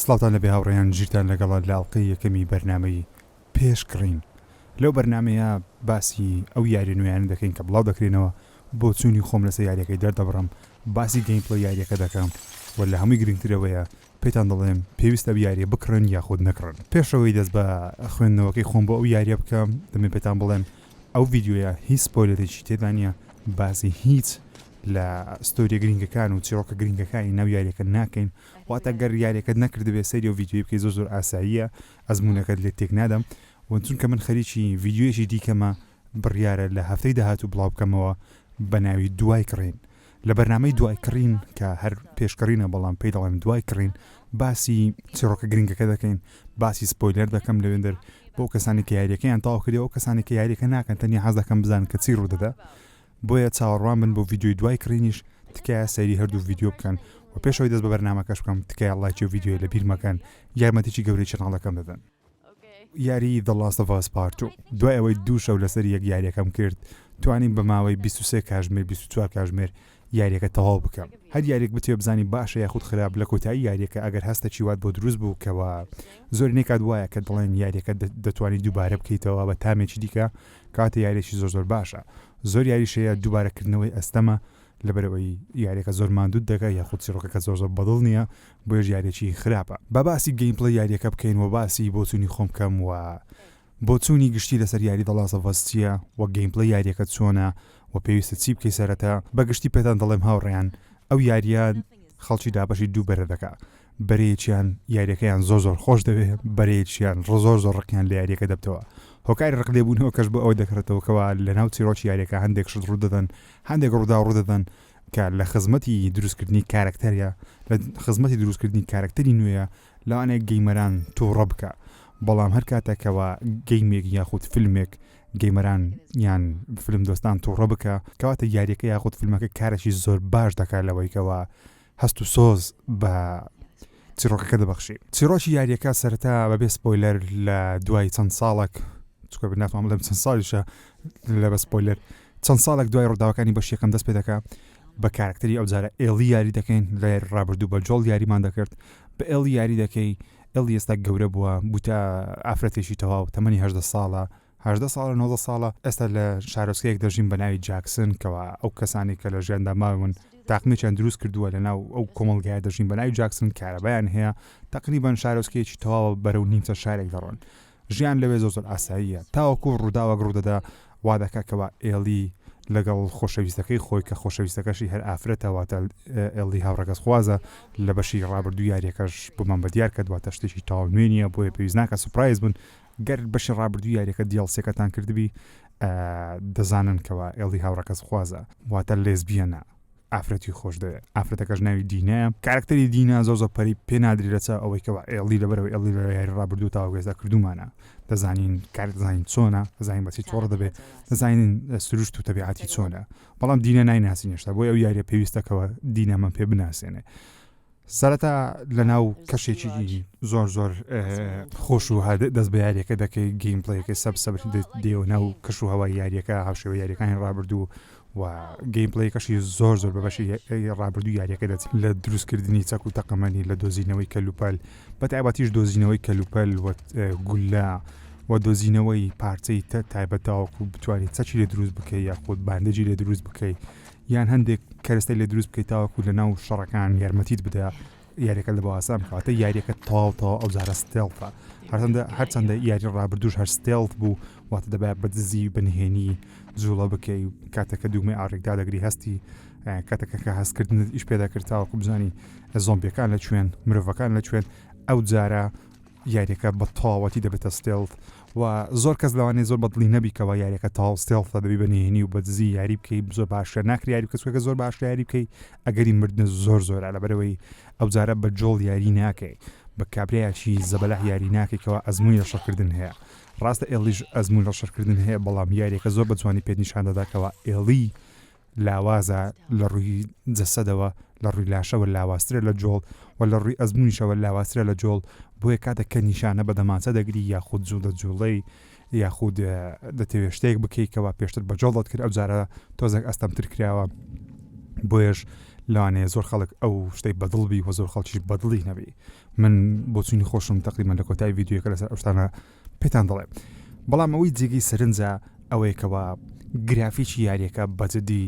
سڵاوتان لەبێ هاوڕێیان ژیرتان لەگەڵە لە ئەڵقەی یەکەمی بەرنامەی پێش کڕین لەو بەرنامەیە باسی ئەو یاریە نوێیانە دەکەین کە بڵاو دەکرێنەوە بۆچوونی خۆم لەسەر یاریەکەی دەردەبڕم باسی gameplay یاریەکە دەکەم و لە هەمووی گرنگترەوەیە پێتان دەڵێم پێویستە ئەو یاریە بکڕن یاخود نەکڕن. پێش ئەوەی دەست بە خوێندنەوەکەی خۆم بۆ ئەو یاریە بکەم دەمەوێت پێتان بڵێم ئەو ڤیدیۆیە هیچ spoiler ێکی تێدا نییە باسی هیچ لە story ە گرنگەکان و چیڕۆکە گرنگەکانی ناو یاریەکە ناکەین واتە گەر یاریەکەت نەکردبێ سەیری ئەو ڤیدیۆی بکەی زۆر زۆر ئاساییە ئەزموونەکەت لێ تێک نادەم و چونکە من خەریکی ڤیدیۆیەکی دیکەمە بڕیارە لە هەفتەی داهاتوو بڵاو بکەمەوە بە ناوی دوای کڕین لە بەرنامەی دوای کڕین کە هەر پێش کڕینە بەڵام پێی دەڵێم دوای کڕین باسی چیڕۆکە گرنگەکە دەکەین باسی spoiler دەکەم لەوێندەر بۆ کەسانی کە یاریەکەیان تەواو کردی ئەو کەسانی کە یاریەکە ناکەن تەنیا حەز دەکەم بزانن کە چی ڕوودەدا بۆیە چاوەڕوان بن بۆ ڤیدیۆی دوای کڕینیش تکایە سەیری هەردوو ڤیدیۆ بکەن و پێشەوەی دەست بە بەرنامەکەش بکەم تکایە ڵایکی و ڤیدیۆی لەبیر مەکەن یارمەتیی گەورەی channel ەکەم دەدەن. یاری The Last of Us Part 2 دوای ئەوەی دوو شەو لەسەر یەک یاریەکەم کرد توانیم بە ماوەی 23 کاژمێر 24 کاژمێر یاریەکە تەواو بکەم هەر یاریەک بتەوێ بزانی باشە یاخود خراپ لە کۆتایی یاریەکە ئەگەر هەستەکی وات بۆ دروست بوو کەوا زۆرینەی کات وایە کە دەڵێن یاریەکە دەتوانی دووبارە بکەیتەوە بە تامێکی دیکە کاتە یاریەکی زۆر زۆر باشە زۆر یاریش هەیە دووبارە کردنەوەی ئەستەمە لەبەرئەوەی یاریەکە زۆر ماندووت دەکات یاخود چیڕۆکەکە زۆر زۆر بەدڵ نییە بۆیەش یاریەکی خراپە با باسی gameplay یاریەکە بکەین و باسی بۆچوونی خۆم بکەم و بۆچوونی گشتی لەسەر یاری The Last of Us چییە و gameplay یاریەکە چۆنە و پێویستە چی بکەی سەرەتا بە گشتی پێتان دەڵێم هاوڕێیان ئەو یاریە خەڵکی دابەشی دوو بەرە دەکا بەرەیەکیان یاریەکەیان زۆر زۆر خۆش دەوێ بەرەیەکیان ڕزۆر زۆر ڕقیان لە یاریەکە دەبتەوە هۆکاری ڕق لێبوونەوەکەش بۆ ئەوە دەکرێتەوە کەوا لە ناو چیرۆکی یاریەکە هەندێک شت ڕوودەدەن هەندێک ڕووداو ڕوودەدەن کە لە خزمەتی دروستکردنی کارەکتەرە لە خزمەتی دروستکردنی کارەکتەری نوێیە لەوانەیە gamer ان تووڕە بکە بەڵام هەر کاتێکەوە game ێک یاخود فیلمێک gamer ان یان فیلم دۆستان تووڕە بکە کەواتە یاریەکە یاخود فیلمەکە کارێکی زۆر باش دەکات لەوەی کەوا هەست و سۆز بە چیڕۆکەکە دەبەخشی. چیڕۆکی یاریەکە سەرەتا بەبێ spoiler لە دوای چەند ساڵێک چونکە ناتوانم بڵێم چەند ساڵیشە لە بە spoiler چەند ساڵێک دوای ڕووداوەکانی بەش یەکەم دەست پێ دەکا بە کارکتەری ئەو جارە ئێڵی یاری دەکەین لە یاری ڕابردوو بە جۆڵ یاریمان دەکرد بە ئێڵی یاری دەکەی ئێڵی ئێستا گەورە بووە بووتە ئافرەتێکی تەواو تەمەنی هەژدە ساڵە 18 ساڵە 19 ساڵە ئێستا لە شارۆچکەیەک دەژین بە ناوی جاکسن کەوا ئەو کەسانی کە لە ژیاندا ماون تاقمێکیان دروست کردووە لە ناو ئەو کۆمەڵگایە دەژین بە ناوی جاکسن کارەبایان هەیە تقریبان شارۆچکەیەکی تەواوە بەرەو نیمچە شارێک دەڕۆن ژیان لەوێ زۆر زۆر ئاساییە تاوەکو ڕووداوەک ڕوودەدا وا دەکا کەوا ئێڵی لەگەڵ خۆشەویستەکەی خۆی کە خۆشەویستەکەشی هەر ئافرەتە واتە ئێڵی هاوڕەگەزخوازە لە بەشی ڕابردوو یاریەکەش بۆمان بەدیار کرد واتە شتێکی تەواو نوێ نییە بۆیە پێویست ناکە surprise بن گەر بەشی ڕابردوو یاریەکە DLC ەکەتان کردبی دەزانن کەوا ئێڵی هاوڕەگەزخوازە واتە lesbian ە ئافرەتی خۆش دەوێت ئافرەتەکەش ناوی دینایە کارکتەری دینا زۆر زۆر پەری پێ نادری لەچە ئەوەی کەوا ئێڵی لەبەرەوە ئێڵی لە یاری ڕابردوو تاوەکو ئێستا کردومانە دەزانین کار دەزانین چۆنە دەزانین بەچی تۆڕ دەبێت دەزانین سروشت و تەبیعەتی چۆنە بەڵام دینا نایناسین هێشتا بۆی ئەو یاریە پێویستەکەوە دینامان پێ بناسێنێ سەرەتا لەناو کەشێکی زۆر زۆر خۆش و دەست بە یاریەکە دەکەی gameplay ەکە سەب سەبر دێوە ناو کەش و هەوای یاریەکە هاوشێوە یاریەکانی ڕابردوو و gameplay ەکەشی زۆر زۆر بە بەشی ڕابردوو یاریەکە دەچێت لە دروستکردنی چەک و تەقەمەنی لە دۆزینەوەی کەلوپەل بە تایبەتیش دۆزینەوەی کەلوپەل و گولە و دۆزینەوەی پارچەی تایبەت تاوەکو بتوانیت چەکی لێ دروست بکەی یاخود bandage ی لێ دروست بکەی یان هەندێک کەرەستەی لێ دروست بکەیت تاوەکو لە ناو شەڕەکان یارمەتیت بدە یاریەکە لە بۆ ئاسان بکاتە یاریەکە تەواو تەواو ئەو جارە stealth ە هەرچەندە هەرچەندە یاری ڕابردووش هەر stealth بوو واتە دەبایە بە دزی بە نهێنی جوڵە بکەی کاتێکە دوگمەی R ێک دادەگری هەستی کاتێکە کە هەستکردنت ئیش پێ دەکرد تاوەکو بزانی زۆمبیەکان لە کوێن مرۆڤەکان لە کوێن ئەو جارە یاریەکە بە تەواوەتی دەبێتە stealth و زۆر کەس لەوانەیە زۆر بەدڵی نەبی کەوا یاریەکە تەواو stealth ە دەبی بە نهێنی و بە دزی یاری بکەی زۆر باشە ناکری یاری بکە چونکە زۆر باشە یاری بکەی ئەگەری مردن زۆر زۆرە لەبەرەوەی ئەو جارە بە جۆڵ یاری ناکەی بە کابرایەکی زەبەلاح یاری ناکەی کەوا ئەزموونی لە شەڕکردن هەیە ڕاستە ئێڵیش ئەزموون لە شەڕکردن هەیە بەڵام یاریەکە زۆر بە جوانی پێت نیشان دەدا کەوا ئێڵی لاوازە لە ڕووی جەسەدەوە لە ڕووی لاشەوە لاوازترە لە جۆڵ و لە ڕووی ئەزموونیشەوە لاوازترە لە جۆڵ بۆیە کاتێک کە نیشانە بە دەمانچە دەگری یاخود جوڵە جوڵەی یاخود دەتەوێت شتێک بکەی کەوا پێشتر بە جۆڵ دەتکرد ئەو جارە تۆزێک ئەستەمتر کراوە بۆیەش لەوانەیە زۆر خەڵک ئەو شتەی بەدڵ بی و زۆر خەڵکیش بەدڵی نەبی من بۆچوونی خۆشم تقریبا لە کۆتای ڤیدیۆکە لەسەر ئەو شتانە پێتان دەڵێم بەڵام ئەوەی جێگەی سەرنجە ئەوەیە کەوا گرافیکی یاریەکە بەجددی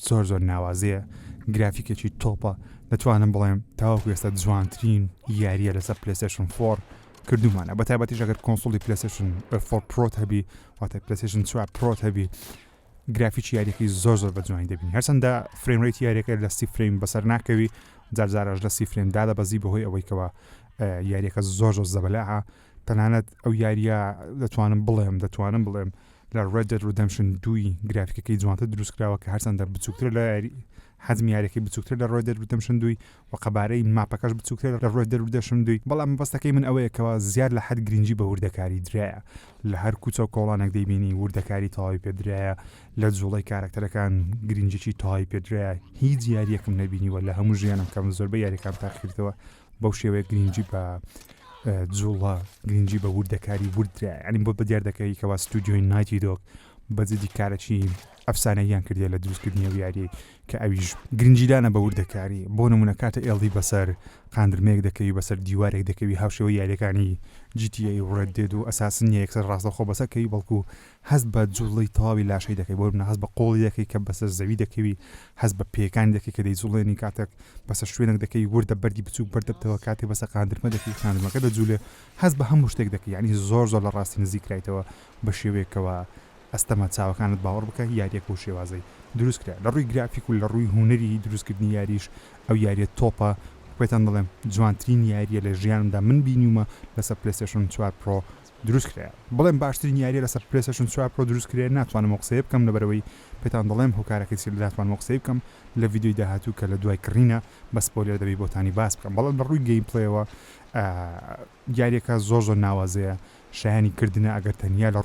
زۆر زۆر ناوازەیە گرافیکێکی تۆپە دەتوانم بڵێم تاوەکو ئێستا جوانترین یاریە لەسەر PlayStation 4 کردومانە بە تایبەتیش ئەگەر console ی PlayStation 4 Pro ت هەبی واتە PlayStation 4 Pro ت هەبی گرافیکی یاریەکەی زۆر زۆر بە جوانی دەبینی هەرچەندە frame rate ی یاریەکە لە سی frame بەسەر ناکەوی جارجارەش لە سی frame دادەبەزی بەهۆی ئەوەی کەەوە یاریەکە زۆر زۆر زەبەلاحە تەنانەت ئەو یاریە دەتوانم بڵێم دەتوانم بڵێم لە Red Dead Redemption دووی گرافیکەکەی جوانتر دروست کراوە کە هەرچەندە بچووکتر لە یاری حەجمی یاریەکەی بچووکتر لە Red Dead Redemption دووی و قەبارەی ماپەکەش بچووکتر لە Red Dead Redemption دووی بەڵام مەبەستەکەی من ئەوەیە کەوا زیاد لە حەد گرنگی بە وردەکاری درایە لە هەر کوچە و کۆڵانێک دەیبینی وردەکاری تەواوی پێدرایە لە جوڵەی کارەکتەرەکان گرنگیی تەواوی پێدرایە هیچ یاریەکم نەبینیوە لە هەموو ژیانم کە من زۆربەی یاریەکان تاقیکردەوە بەو شێوەیە گرنگی بە جوڵە گرنگی بە وردەکاری وردرا ینی بۆ بە دیار دەکەی کەوا ستودیۆی Naughty Dog بە جدی کارەکی ئەفسانەیان کردیە لە دروستکردنی ئەو یاریەی کە ئەویش گرنگیدانە بە وردەکاری بۆ نمونە کاتە ئێڵی بەسەر قاندرمەیەک دەکەوی بەسەر دیوارێک دەکەوی هاوشێوە یاریەکانی GTA و Red Dead و Assassin نیە یەکسەر ڕاستەوخۆ بەسەر کەوی بەڵکو هەست بە جوڵەی تەواوی لاشەی دەکەی بۆ نمونە هەست بە قۆڵی دەکەی کە بەسەر زەوی دەکەوی هەست بە پێکانی دەکەی کە دەیجوڵێنی کاتێک بەسەر شوێنێک دەکەی وردە بەردی بچووک بەردەبتەوە کاتێک بەسەر قاندرمە دەکەی قاندرمەکە دەجولێ هەست بە هەموو شتێک دەکەی یعنی زۆر زۆر لە ڕاستی نزیک کرایتەوە بە شێوەیەکەوە ئەستەمە چاوەکانت باوەڕ بکە یاریەک بەو شێوازەی دروست کرا لە ڕووی گرافیک و لە ڕووی هونەری دروستکردنی یاریش ئەو یاریە تۆپە پێتان دەڵێم جوانترین یاریە لە ژیانمدا من بینیومە لەسەر PlayStation 4 Pro دروست کرایە بڵێم باشترین یاریە لەسەر PlayStation 4 Pro دروست کرێ ناتوانم ئەو قسەیە بکەم لەبەرئەوەی پێتان دەڵێم هۆکارەکەی چیە ناتوانم ئەو قسەی بکەم لە ڤیدیۆی داهاتوو کە لە دوای کڕینە بە spoiler دەبی بۆتانی باس بکەم بەڵام لە ڕووی gameplay ەوە یاریەکە زۆر زۆر ناوازەیە شایانی کردنە ئەگەر تەنیا لە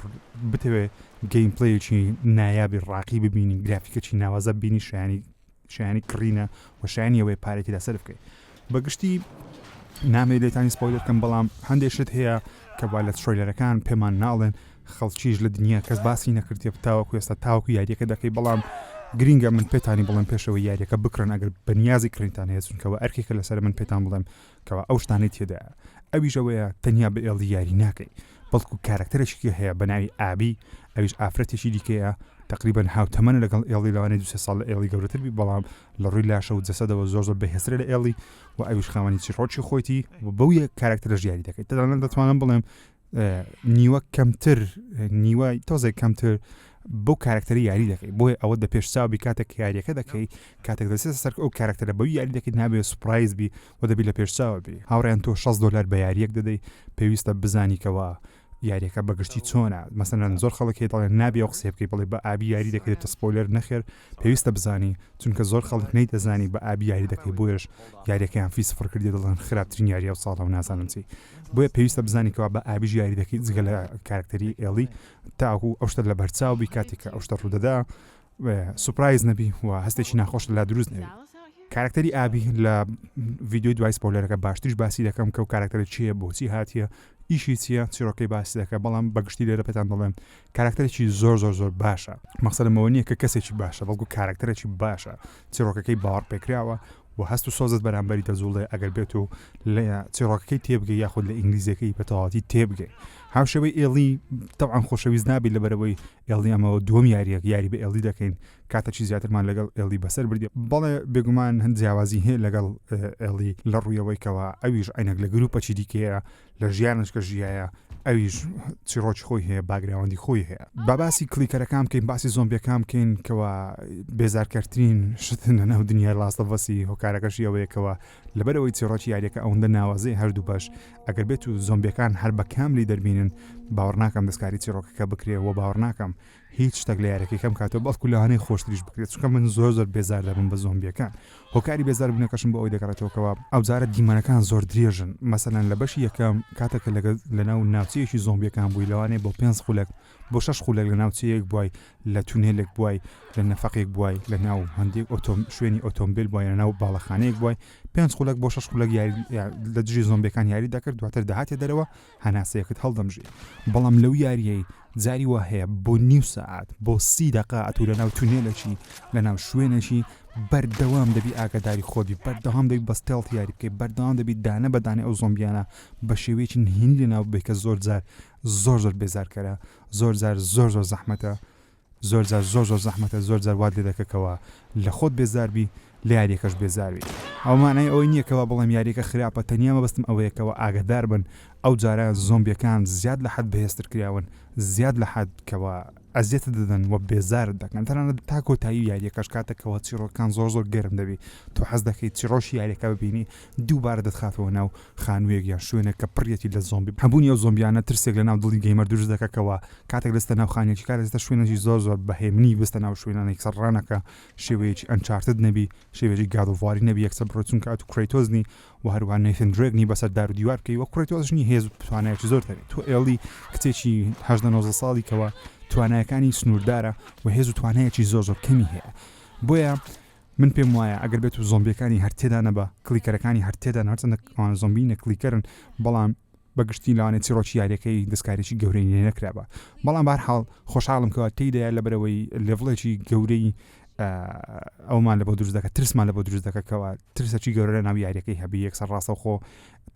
بتەوێ gameplay ەکی نایابی ڕاقی ببینی گرافیکەکی ناوازە بینی شایانی شایانی کڕینە و شایانی ئەوەیە پارەی تێدا سەرف بکەی بەگشتی نامەوێت لێتانی spoiler کەم بەڵام هەندێک شت هەیە کە با لە trailer ەکان پێمان ناڵێن خەڵکیش لە دنیا کەس باسی نەکردێ تاوەکو ئێستا تاوەکو یاریەکە دەکەی بەڵام گرینگە من پێتانی بڵێم پێشەوە یاریەکە بکڕن ئەگەر بەنیازی کڕینتان هەیە چونکەوە ئەرکێکە لەسەر من پێتان بڵێم کەوا ئەو شتانەی تێدایە ئەویش ئەوەیە تەنیا بە ئێڵی یاری ناکەی بەڵکو کارەکتەرێکی هەیە بە ناوی ئابی ئەویش ئافرەتێکی دیکەیە تقریبا هاوتەمەنە لەگەڵ ئێڵی لەوانەیە دو سێ ساڵ لە ئێڵی گەورەتر بی بەڵام لە ڕووی لاشە و جەسەدەوە زۆر زۆر بەهێزترە لە ئێڵی و ئەویش خاوەنی چیڕۆکی خۆیتی و بەو یەک کارەکتەرەش یاری دەکەیت تەنانەت دەتوانم بڵێم نیوە کەمتر نیوە تۆزێک کەمتر بەو کارکتەری یاری دەکەی بۆیە ئەوە دە پێش چاوبی کاتێک یاریەکە دەکەی کاتێک دەچێتە سەر ئەو کارکتەرە بەوی یاری دەکەیت نابێت surprise بی و دەبی لە پێش چاوە بی هاوڕێیان تۆ 6 دلار بە یاریەک دەدەی پێویستە بزانی کەوا یاریەکە بەگشتی چۆنە مەسەلەن زۆر خەڵک هەیە دەڵێن نابێ ئەو قسەیە بکەی بڵێ بە ئابی یاری دەکەیت دەبتە spoiler نەخێر پێویستە بزانی چونکە زۆر خەڵک نەیدەزانی بە ئابی یاری دەکەی بۆیەش یاریەکەیان فی سفر کردی دەڵێن خراپترین یاری ئەو ساڵە و نازانم چی بۆیە پێویستە بزانی کەوا بە ئابیش یاری دەکەیت جگە لە کارکتەری ئێڵی تاکو ئەو شتە لە بەرچاو بی کاتێک کە ئەو شتە ڕوودەدا surprise نەبی و هەستێکی ناخۆش لا دروست نەبی کارکتەری ئابی لە ڤیدیۆی دوای spoiler ەکە باشتریش باسی دەکەم کە و کارکتەرە چییە بۆچی هاتیە ئیشی چییە چیرۆکەی باسی دەکە بەڵام بەگشتی لێرە پێتان دەڵێم کارکتەرێکی زۆر زۆر زۆر باشە مەخسەرمەوە نییە کە کەسێکی باشە بەڵکو کارکتەرێکی باشە چیرۆکەکەی باوەڕ پێکراوە و هەست و سۆزت بەرامبەری دەجوڵێ ئەگەر بێت و لە چیڕۆکەکەی تێبگەی یاخود لە ئینگلیزیەکەی بە تەواوەتی تێبگەی هاوشێوەی ئێڵی تەبعەن خۆشەویست نابی لەبەرەوەی ئێڵی ئەمەوە دووەم یاریەک یاری بە ئێڵی دەکەین کاتەکی زیاترمان لەگەڵ ئێڵی بەسەر بردی بەڵێ بێگومان هەند جیاوازی هەیە لەگەڵ ئێڵی لە ڕوویەوەی کەوا ئەویش عینەک لە گروپەکی دیکەیە لە ژیانش کە ژیایە ئەویش چیڕۆکی خۆی هەیە background ی خۆی هەیە با باسی clicker ەکان بکەین باسی زۆمبیەکان بکەین کەوا بێزارکەرترین شتن لە ناو دنیای Last of Us ی هۆکارەکەشی ئەوەیەکەوە لەبەرەوەی چیڕۆکی یاریەکە ئەوەندە ناوازەی هەردوو بەش ئەگەر بێت و زۆمبیەکان هەر بە کاملی دەربینن باوەڕ ناکەم دەستکاری چیڕۆکەکە بکرێ و باوەڕ ناکەم هیچ شتێک لە یاریەکەی کەم کاتەوە بەڵکو لەوانەیە خۆشتریش بکرێت چونکە من زۆر زۆر بێزار دەبم بە زۆمبیەکان هۆکاری بێزار بوونەکەشم بۆ ئەوەی دەگەڕێتەوە کەوا ئەوجارە دیمەنەکان زۆر درێژن مەسەلەن لە بەشی یەکەم کاتێک کە لەگەڵ لەناو ناوچەیەکی زۆمبیەکان بووی لەوانەیە بۆ پێنج خولەک بۆ شەش خولەک لە ناوچەیەک بوای لە تونێلێک بوای لە نەفەقێک بوای لە ناو هەندێک ئۆتۆم شوێنی ئۆتۆمبیل بوای لە ناو باڵەخانەیەک بوای پێنج خولەک بۆ شەش خولەک یاری لە دژی زۆمبیەکان یاری دەکرد دواتر دەهاتێ دەرەوە هەناسەیەکت هەڵدەمژی بەڵام لەو یاریەی جاری وا هەیە بۆ نیو سەعات بۆ سی دەقە ئەتوو لەناو تونێلێکی لەناو شوێنێکی. بەردەوام دەبی ئاگاداری خۆت بی، بەردەوام دەبی بە stealth یاری بکەی، بەردەوام دەبی دانە بە دانەی ئەو زۆمبیانە بە شێوەیەکی نهێنی لەناو ببەی کە زۆر جار زۆر زۆر بێزارکەرە، زۆر جار زۆر زۆر زەحمەتە. زۆر جار زۆر زۆر زەحمەتە زۆر جار وات لێ دەکە کەوا لە خۆت بێزار بی لە یاریەکەش بێزار بی ئەوە مانای ئەوەی نییە کەوا بڵێم یاریەکە خراپە تەنیا مەبەستم ئەوەیە کەوا ئاگادار بن ئەو جارە زۆمبیەکان زیاد لە حەد بەهێزتر کراون زیاد لە حەد کەوا ئەزیەتت دەدەن و بێزارت دەکەن تەنانەت تا کۆتایی یاریەکەش کاتێک کەوا چیڕۆکەکان زۆر زۆر گەرم دەبی تۆ حەز دەکەیت چیڕۆکی یاریەکە ببینی دووبارە دەتخاتەوە ناو خانوویەک یان شوێنێک کە پڕیەتی لە زۆمبی هەبوونی ئەو زۆمبیانە ترسێک لە ناو دڵی gamer دروست دەکات کەوا کاتێک دەستە ناو خانیەکی کاتێک دەستە شوێنێکی زۆر زۆر بە هێمنی بستە ناو شوێنانە یەکسەر ڕانەکە شێوەیەکی Uncharted نەبی شێوەیەکی God of War ی نەبی یەکسەر بڕۆی چونکە ئەتو کرەیتۆس نی و هەروەها نەیثن درێک نی بەسەر دار و دیوار بکەی و کرەیتۆسش نی هێز و توانایەکی زۆر دەبێت تۆ ئێڵی کچێکی 18 19 ساڵی کەوە توانایەکانی سنووردارە و هێز و توانایەکی زۆر زۆر کەمی هەیە بۆیە من پێم وایە ئەگەر بێت و زۆمبیەکانی هەر تێدا نەبا clicker ەکانی هەر تێدا هەرچەندە ئەوانە زۆمبی نە clicker ن بەڵام بەگشتی لەوانەیە چیڕۆکی یاریەکەی دەستکاریی گەورەی لێ نەکرابا بەڵام بارحاڵ خۆشحاڵم کەوا تێیدایە لەبەرەوەی level ێکی گەورەی ئەومان لە بۆ دروست دەکە ترسمان لە بۆ دروست دەکە کەوا ترسەکی گەورە لە ناو یاریەکەی هەبی یەکسەر ڕاستەوخۆ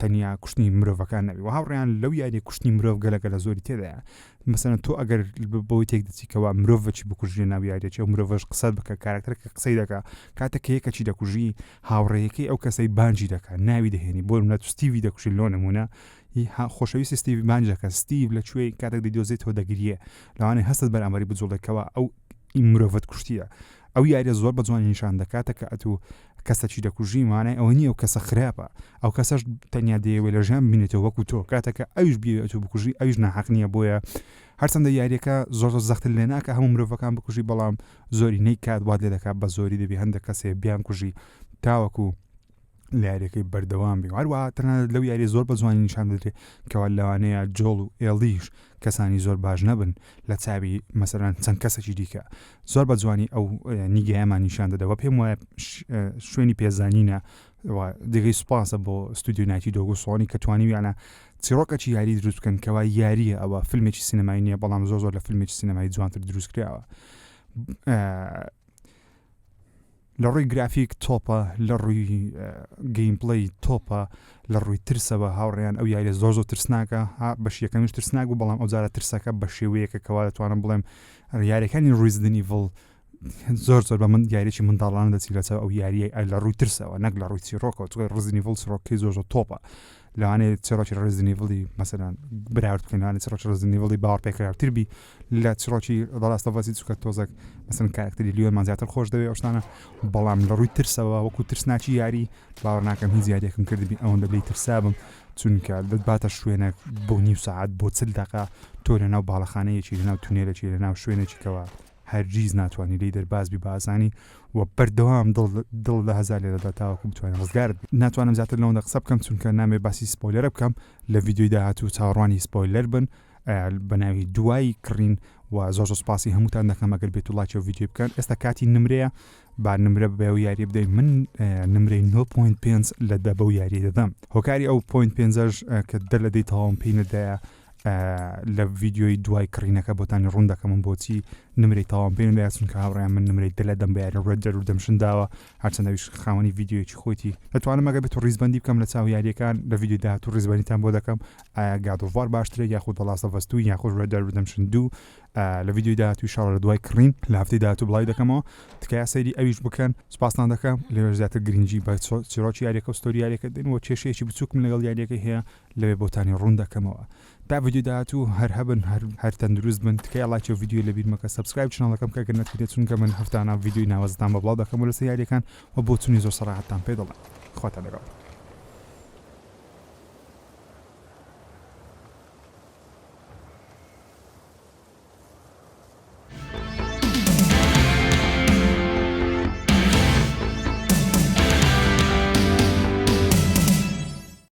تەنیا کوشتنی مرۆڤەکان نەبی و هاوڕیان لەو یاری کوشتنی مرۆڤ گەلەگە لە زۆری تێدایە مەسەلەن تۆ ئەگەر بەوەی تێک دەچی کەوا مرۆڤەکی بکوژی ناو یاریەکی ئەو مرۆڤەش قسەت بکە کارکتەر کە قسەی دەکا کاتێک کە یەکەکی دەکوژی هاوڕێیەکەی ئەو کەسەی بانگی دەکا ناوی دەهێنی بۆ نمونە ستیڤی دەکوژی لۆ نمونە خۆشەویستی ستیڤی بانگ دەکا ستیڤ لە کوێی کاتێک دەیدۆزێتەوە دەگریێ لەوانەیە هەستت بەرامبەری بجوڵێکەوە ئەو مرۆڤت کوشتیە ئەو یاریە زۆر بە جوانی نیشان دەکاتە کە ئەتوو کەسەکی دەکوژی مانای ئەوە نییە ئەو کەسە خراپە ئەو کەسەش تەنیا دەیەوێت لە ژیان بمینێتەوە وەکو تۆ کاتێکە ئەویش بیەوێت ئەتوو بکوژی ئەویش ناحەق نییە بۆیە هەرچەندە یاریەکە زۆر زۆر زەختت لێ ناکە هەموو مرۆڤەکان بکوژی بەڵام زۆری نەیکات وات لێ دەکات بە زۆری دەبی هەندێک کەسێ بیان کوژی تاوەکو لە یاریەکەی بەردەوام بی هەروەها تەنانەت لەو یاری زۆر بە جوانی نیشان دەدرێت کەوا لەوانەیە جۆڵ و ئێڵیش کەسانی زۆر باش نەبن لە چاوی مەسەرەن چەند کەسێکی دیکە زۆر بە جوانی ئەو نیگایەمان نیشان دەدەوە پێم وایە شوێنی پێزانینە جێگەی سوپاسە بۆ ستودیو نایتی دۆگ و سۆنی کە توانیویانە چیرۆکەکی یاری دروست بکەن کەوا یاریە ئەوە فیلمێکی سینەمایی نییە بەڵام زۆر زۆر لە فیلمێکی سینەمایی جوانتر دروست کراوە لە ڕووی گرافیک تۆپە لە ڕووی gameplay تۆپە لە ڕووی ترسەوە هاوڕێیان ئەو یاریە زۆر زۆر ترسناکە ها بەش یەکەمیش ترسناک بوو بەڵام ئەو جارە ترسەکە بە شێوەیەکە کەوا دەتوانم بڵێم یاریەکانی Resident Evil زۆر زۆر بە من یاریی منداڵانە دەچی لەچاو ئەو یاریە لە ڕووی ترسەوە نەک لە ڕووی چیرۆکەوە چونکە Resident Evil چیرۆکەکەی زۆر زۆر تۆپە لەوانەیە چیرۆکی Resident Evil ی مەسەلەن براورد بکەین لەوانەیە چیرۆکی Resident Evil ی باوەڕپێکراوتر بی لە چیرۆکی The Last of Us ی چونکە تۆزێک مەسەلەن کارکتەری لیۆنمان زیاتر خۆش دەوێ ئەو شتانە بەڵام لە ڕووی ترسەوە وەکو ترسناکی یاری باوەڕ ناکەم هیچ یاریەکم کردبی ئەوەندە لێی ترسابم چونکە دەتباتە شوێنێک بۆ نیو سەعات بۆ چل دەقە تۆ لەناو باڵەخانەیەکی لەناو تونێلێکی لەناو شوێنێکی کەوا هەرگیز ناتوانی لێی دەرباز بی بە ئاسانی و بەردەوام دڵ دڵ لە هەزار لێدەدا تاوەکو بتوانێت ڕزگارت بێت. ناتوانم زیاتر لەوەندە قسە بکەم چونکە نامەوێت باسی spoiler ە بکەم لە ڤیدیۆی داهاتوو چاوەڕوانی spoiler بن بە ناوی دوای کڕین و زۆر زۆر سپاسی هەمووتان دەکەم ئەگەر بێت و ڵایکی ئەو ڤیدیۆی بکەن ئێستا کاتی نمرەیە با نمرە بەو یاریە بدەین من نمرەی 9.5 لە دە بەو یاریە دەدەم هۆکاری ئەو point پێنجەش کە دە لە دەی تەواوم پێی نەدایە لە ڤیدیۆی دوای کڕینەکە بۆتانی ڕوون دەکەم بۆچی نمرەی تەواوم پێ نەدایە چونکە هاوڕێیان من نمرەی دە لە دەم بە یاری Red Dead Redemption داوە هەرچەندە ئەویش خاوەنی ڤیدیۆیەکی خۆیتی دەتوانم ئەگەر بێت ڕیزبەندی بکەم لە چاو یاریەکان لە ڤیدیۆی داهاتوو ڕیزبەندیتان بۆ دەکەم ئایا God of War باشترە یاخود The Last of Us 2 یاخود Red Dead Redemption 2 لە ڤیدیۆی داهاتوو ئیشاڵا لە دوای کڕین لە هەفتەی داهاتوو بڵاوی دەکەمەوە تکایە سەیری ئەویش بکەن سوپاستان دەکەم لەوێش زیاتر گرنگی بە چیرۆکی یاریەکە و story یاریەکە دێن و کێشەیەکی بچووکم لەگەڵ یاریەکەی هەیە لەوێ بۆتانی ڕوون دەکەمەوە تا ڤیدیۆی داهاتوو هەر هەبن هەر هەر تەندروست بن تکایە ڵایکی ئەو ڤیدیۆی لەبیر مەکە subscribe channel ەکەم بکە گەر نەتکردێت چونکە من هەفتانە ڤیدیۆی ناوازەتان بە بڵاو دەکەمەوە لەسەر یاریەکان و بۆچوونی زۆر سەراحەتتان پێ دەڵێم خواتان لەگەڵ.